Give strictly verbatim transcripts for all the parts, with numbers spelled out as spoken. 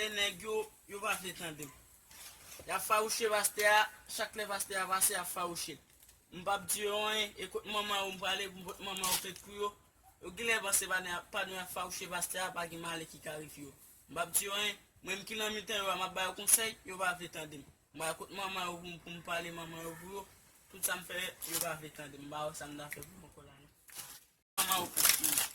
Nèg yo, yo pa vle tande m. Y ap fawouche pastè a, chak lè pastè a pase, y ap fawouche l. M p ap di yo anyen, e kot manman yo m prale pou m pot manman yo plent pou yo. Yo genlè panse pa nou, pa nou y ap fawouche pastè a, pa gen malè ki ka rive yo. M p ap di yo anyen, mwen menm ki nan mitan yo a, m ap ba yo konsèy, yo pa vle tande m. M prale kot manman yo pou m, pou m pale manman yo pou yo. Tout sa m fè, yo pa vle tande m. M pa wè sa m ta fè pou yo ankò la non. Manman yo pou yo.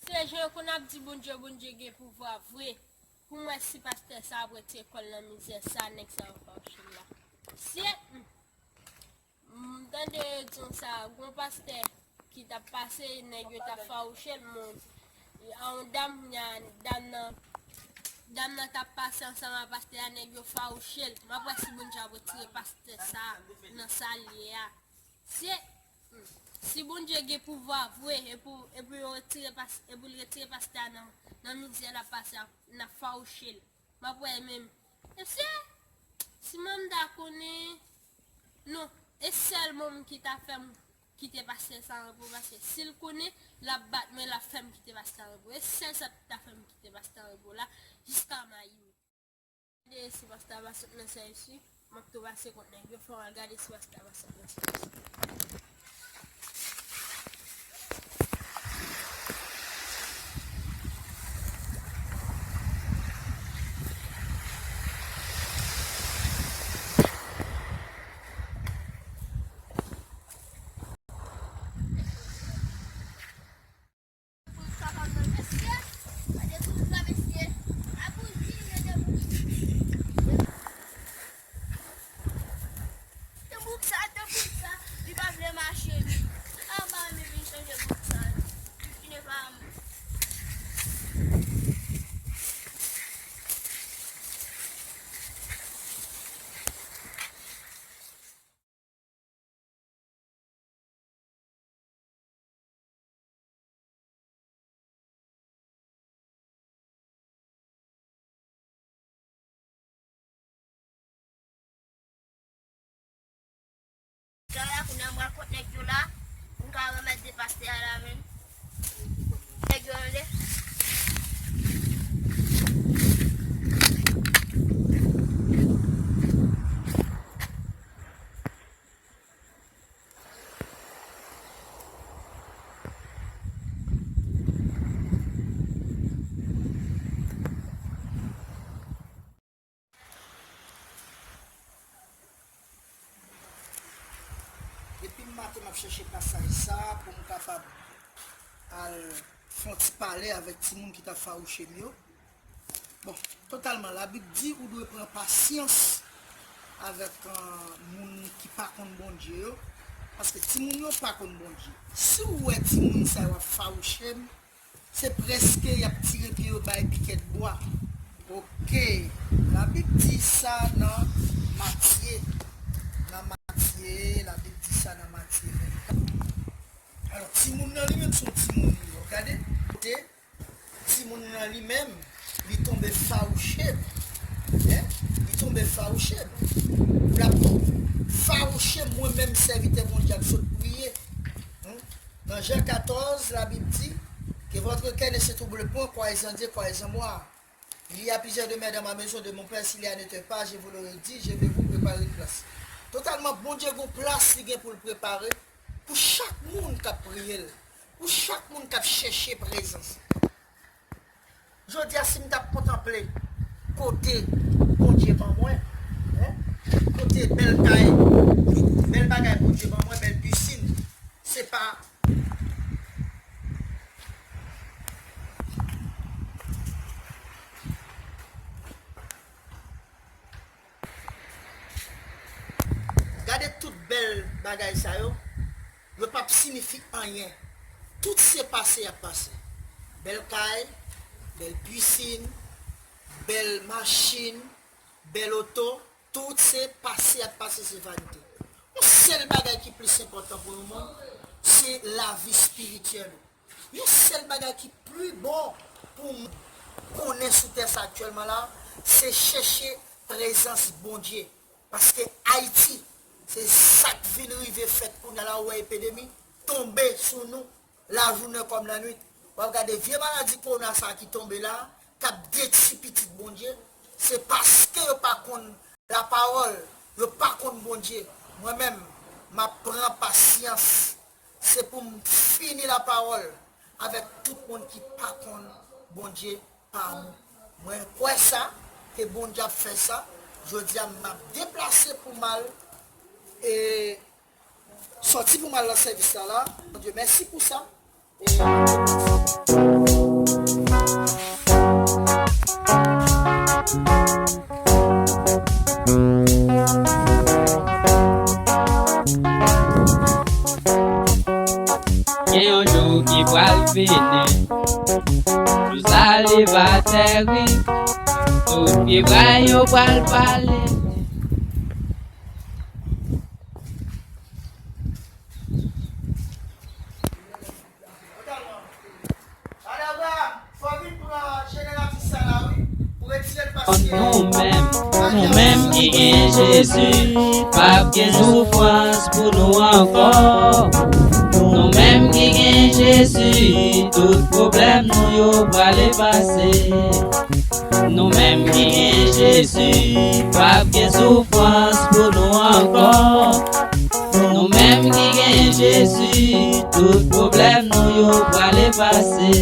Se jan yo konn ap di Bondye, Bondye gen pouvwa vre. Pou m wè si pastè sa ap retire kò l nan mizè sa, nèg sa yo fawouche l la. Se, m tande yo di konsa, gon pastè ki t ap pase, nèg yo t ap fawouche l, men yon dam, nya, dam nan, dam nan t ap pase ansanm ak pastè a, nèg yo fawouche l. M ap wè si Bondye ap retire pastè sa nan sa l ye a. Se, hmm, si Bondye gen pouvwa vre, e pou, e pou yo retire pas-, e pou l retire pastè a nan, nan mizè l ap pase a, n ap fawouche l. M ap wè menm. E se, si mwen m ta konnen, non, e sèl mwen m ki ta fè m kite pastè sa an repo, paske si l konnen, l ap bat mwen, l ap fè m kite pastè a an repo. E sèl sa k ta fè m kite pastè a an repo la, jiska mayi m. Gade si pastè a pa sot nan sa isi. M ap tou pase kont nèg yo, fò m al gade si pastè a pa sot nan sa isi. Bout sa pa m nan, mesye. Gade bout sa, mesye. A bout vini, gade bout. Tanbouk sa, tanbouk sa, li pa vle mache, li. A, m pa renmen vin chanje bout sa. Li fini pa m. Gala, kounye a m pral kont nèg yo la, pou m ka remèt de pastè a la menm. Nèg yo rele. Depi maten m ap chèche pasaj sa a pou m kapab al fè yon ti pale avèk timoun ki t ap fawouche m yo. Bon, totalman, Labib di ou dwe pran pasyans avèk, euh, moun ki pa konn Bondye yo, paske timoun yo pa konn Bondye. Si w wè timoun sa yo ap fawouche m, se prèske y ap tire pye yo bay pikèt bwa. Oke, Labib di sa nan Matye, nan Matye, Labib di sa nan Matye vennkat. Alò, timoun nan li menm se yon timoun li ye. Gade, kote timoun nan li menm, li tonbe fawouche m. Hein? Li tonbe fawouche m. L ap fawouche mwen menm sèvitè Bondye a k sot priye. Hmm? Nan Jan katòz, Labib di, Que votre cœur ne se trouble point, croyez en Dieu, croyez en moi. Il y a plusieurs demeures dans ma maison, de mon père, s'il y en était pas, je vous l'aurais dit, je vais vous préparer une place. Totalman, Bondye gon plas li gen pou l prepare pou chak moun k ap priye l, pou chak moun k ap chèche prezans li. Jodi a, si m t ap kontanple kote Bondye ban mwen, hein, kote bèl kay, bèl bagay Bondye ban mwen, bèl pisin, se pa, m, bagay sa yo, yo p ap siyifi anyen. Tout se pase y ap pase. Bèl kay, bèl pisin, bèl machin, bèl oto, tout se pase y ap pase, se vanite. Yon sèl bagay ki plis enpòtan pou yon moun, se lavi espirityèl ou. Yon sèl bagay ki pi bon pou m konnen sou tè sa aktyèlman la, se chèche prezans Bondye. Paske Ayiti, se sa k vin rive fèt kounye a la, ou wè epidemi tonbe sou nou, lajounen kòm lannwit. W ap gade vye maladi kowona sa ki tonbe la, k ap detwi pitit Bondye, se paske yo pa konn lapawòl, yo pa konn Bondye. Mwen menm, m ap pran pasyans. Se pou m fini lapawòl avèk tout moun ki pa konn Bondye pa amou. Mwen kwè sa, ke Bondye ap fè sa. Jodi a, m ap deplase pou m al, e, sòti pou m al nan sèvis la la. Bondye, mèsi pou sa. Gen yon jou ki pral vini, jou sa li va tèrib, tout pye bra yo pral pale. Nou menm, nou menm ki gen Jezi, p ap gen soufrans pou nou ankò. Nou menm ki gen Jezi, tout pwoblèm nou yo pral efase. Nou menm ki gen Jezi, p ap gen soufrans pou nou ankò. Nou menm ki gen Jezi, tout pwoblèm nou yo pral efase.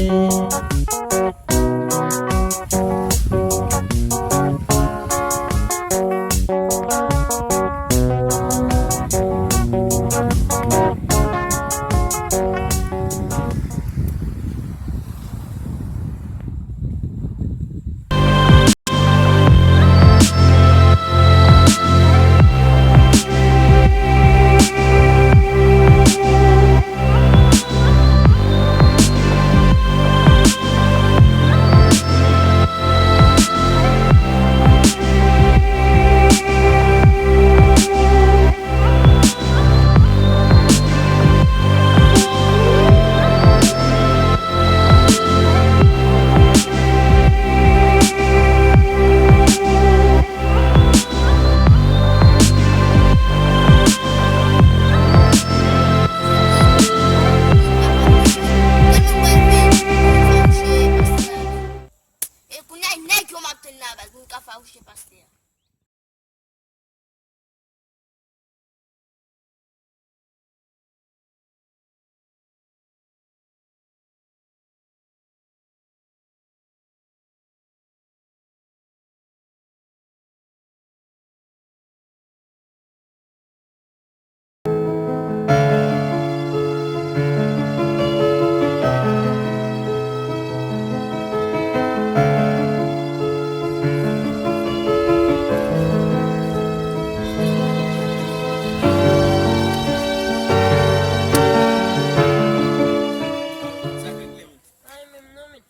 E kounye a, nèg yo m ap tann nan baz, pou m ka fawouche pastè a.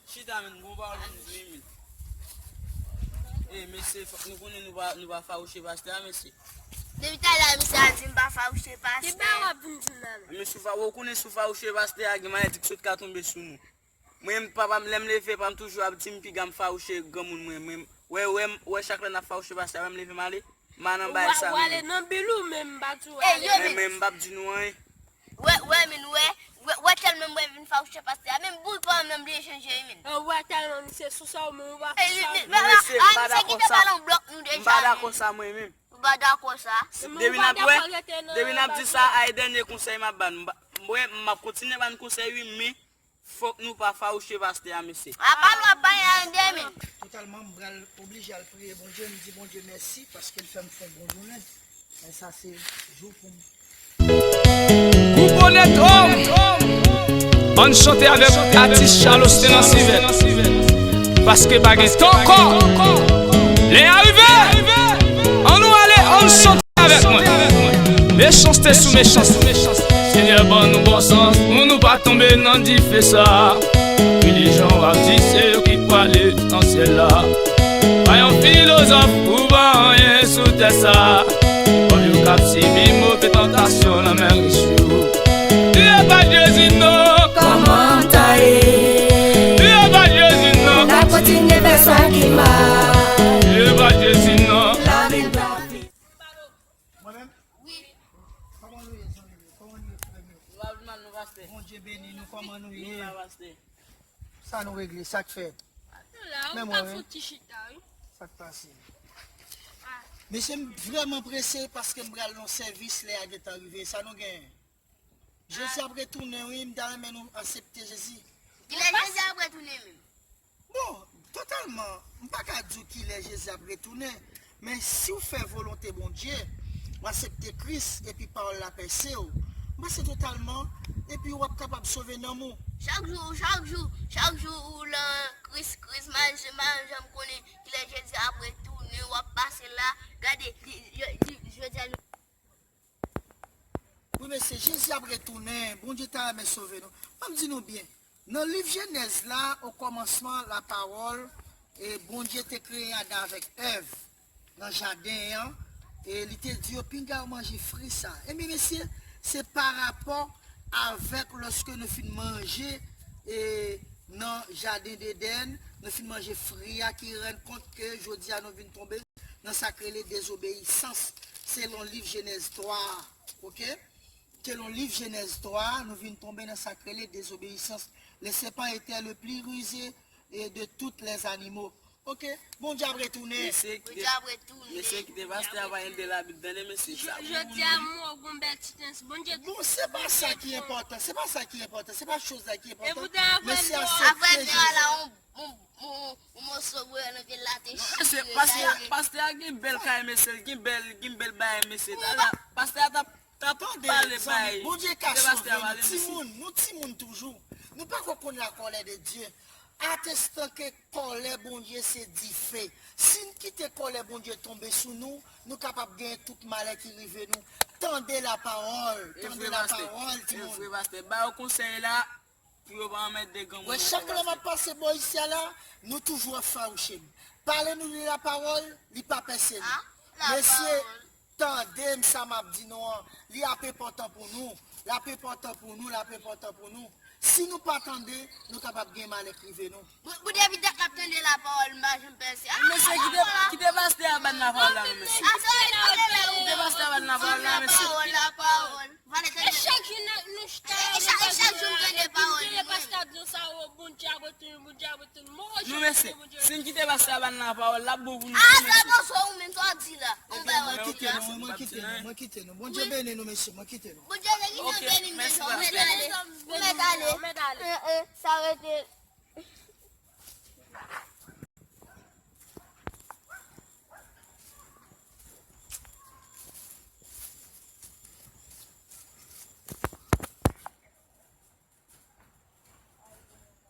Chita menm, gon pawòl pou m di wi menm. Ey mesye, fòk nou konnen nou pa, nou pa fawouche pastè a mesye. Depi talè a misye a di m pa fawouche pastè. Ki bagay w ap vin di m la menm? Mesye, ou konnen si w fawouche pastè a, gen malediksyon k ka tonbe sou nou. Mwen menm, papa m, lè m leve, papa m toujou ap di m piga m fawouche granmoun mwen. Mwen, wè, wè, wè chak lè n ap fawouche pastè a, wè m leve m ale. M pa nan bagay sa menm. Ou ale nan bil ou menm, m pa di w ale. Mwen menm, m p ap di nou anyen. Wè, wè, min, wè, wè, wè tèlman mwen vin fawouche pastè a, menm boul pa menm bliye chanje wi, min. Wè tèlman misye sou sa, ou menm ou pa sou sa. Mesye, m pa dakò sa. M pa dakò sa mwen menm. Ou pa dakò sa? Depi n ap wè, depi n ap di sa, a e dènye konsèy m ap ba n. Mwen, m ap kontinye ba n konsèy wi, men fòk nou pa fawouche pastè a, mesye. Apa nou ap pale a de min. Totalman, m pral oblije al priye Bondye, m di Bondye mèsi paske l fè m fè yon bon jounen. Men sa se jou pou m. Pou bonèt òm, ann chante avèk atis Charlestin Lansivèt. Paske pa gen tan ankò. Lè a rive. Ann nou ale, ann chante avèk mwen. Mechanste Sou mechans, sou mechans. Senyè, ban nou bon sans pou nou pa tonbe nan dife sa. Religion w ap di se yo ki prale nan syèl la. Pa yon filozòf ou pa anyen sou tè sa. Pòv yo k ap sibi move tantasyon nan men rich yo. Priye pa Jezi non. Kòman ta ye? Priye pa Jezi non. Ou ka kontinye fè sa ki mal. Priye pa Jezi non. Lavi pa fin. Mwen menm? Wi. Kòman nou ye, zanmi m yo? Kòman nou ye, frè m yo? Nou pa vin mal, nou, pastè. Bondye beni nou, kòman nou ye? Nou la, pastè. Sa nou regle, sa k fèt? Nou la, men mwen, wi. Fout ti chita, wi. Sa k pase? Ah. Mesye, m vrèman prese paske m pral nan sèvis, lè a gentan rive. Sa nou genyen? Jezi ap retounen, wi, m ta renmen nou aksepte Jezi. Kilè Jezi ap retounen menm? Bon, totalman, m pa ka di w kilè Jezi ap retounen, men si w fè volonte Bondye, w aksepte Kris epi pawòl la pèse w, m panse totalman, epi w ap kapab sove nanm ou. Chak jou, chak jou, chak jou ou lan Kris, Kris, m pa janm konnen kilè Jezi ap retounen, w ap pase la, gade, li, li, li, jodi a, li Wi, mesye, Jezi ap retounen. Bondye ta renmen sove nou. Ban m di nou byen. Nan liv Jenèz la, okòmansman, lapawòl, e Bondye te kreye Adan avèk Èv nan jaden an, e li te di yo, "Pinga yo manje fri sa." Ebyen, mesye, se parapò avèk lòske nou fin manje, e nan jaden Edenn, nou fin manje fri a ki rann kont ke jodi a nou vin tonbe nan sa k rele dezobeyisans, selon liv Jenèz twa a, oke? Selon liv Jenèz twa a, nou vin tonbe nan sa k rele dezobeyisans. Le serpent était le plus rusé, eh, de tous les animaux. Oke? Bondye ap retounen. Mesye, kite, Bondye ap retounen. Mesye, kite pastè a pale de Labib, tande mesye sa. Jodi a, m wè w gon bèl ti tens. Bondye. Bon, se pa sa ki enpòtan, se pa sa ki enpòtan, se pa choz la ki enpòtan. Mesye a se Jezi. Yon, yon, yon moso bwè nan pye l la te chire. Pastè, pastè a gen bèl kay, mesye, l gen bèl, gen bèl bagay, mesye. Talè, pastè a t ap, t ap pale bay. Bondye ka sove nou. Timoun, nou timoun toujou. Nou pako konn la colère de Dieu. Atestan ke kòlè Bondye se dife. Si n kite kòlè Bondye tonbe sou nou, nou kapab genyen tout malè ki rive nou. Tande lapawòl, tande lapawòl, timoun. E vre, pastè. Ba yo konsèy la. Pou yo pa anmède granmoun yo. Wè, chak lè m ap pase bò isi a la, nou toujou ap fawouche m. Pale nou de lapawòl, li pa pèse nou. Mesye, tande m sa m ap di nou an. Li ap enpòtan pou nou. L ap enpòtan pou nou, l ap enpòtan pou nou. Si nou pa tande, nou kapab gen malè k rive nou. Pou, pou depi dat l ap tande lapawòl, m pa janm pèse. Mesye, kite, kite pastè a ban lapawòl la, non, mesye. Kite pastè a ban lapawòl la, mesye. Lapawòl, lapawòl. Valè tande. E chak jou n ap, nou chita la, e chak, e chak jou m tande pawòl li, pastè ap di nou sa, o, Bondye ap retounen, Bondye ap retounen. Non, mesye, si n kite pastè a ban lapawòl, l ap bon pou nou. Ah, sa bon, sa ou menm, sa w di la. Ebyen, mwen kite nou, mwen kite nou, mwen kite nou. Bondye beni nou, mesye, mwen kite nou. Bondye beni nou, beni nou, mesye. Ou mèt ale, ou mèt ale. Sa rete.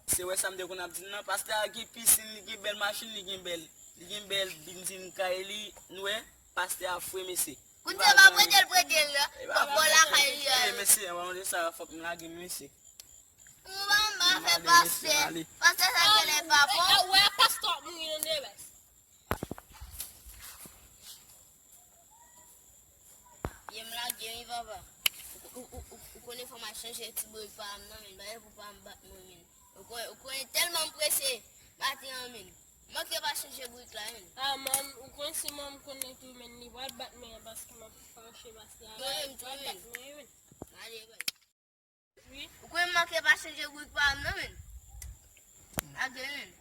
Se wè sa m te konn ap di n nan, pastè a gen pisin, li gen bèl machin, li gen bèl, li gen bèl benzin kay li, nou wè, pastè a fre mesye. Kounye a pa prete l, prete l la. Bò lakay li a. E mesye, anvan de sa, fòk m lage mesye. Ou pa m pa fè pastè. Pastè sa genlè pa bon. Wè pastè ap mouri nan devès. Ye m lage wi papa. Ou, ou, ou, ou, ou konnen fò m al chanje ti bourik pa m nan men, bagay pou pa m bat mwen men. Ou konnen, ou konnen tèlman m prese maten an men. Manke pa chanje bourik la men. Ah, manm, ou konnen si manm konnen tou men, li pral bat mwen paske m ap fache pastè a. Mwen menm tou men. Mwen pral bat mwen men. Male bay. Ou konnen m manke pa chanje bourik pa m nan men. Lage men.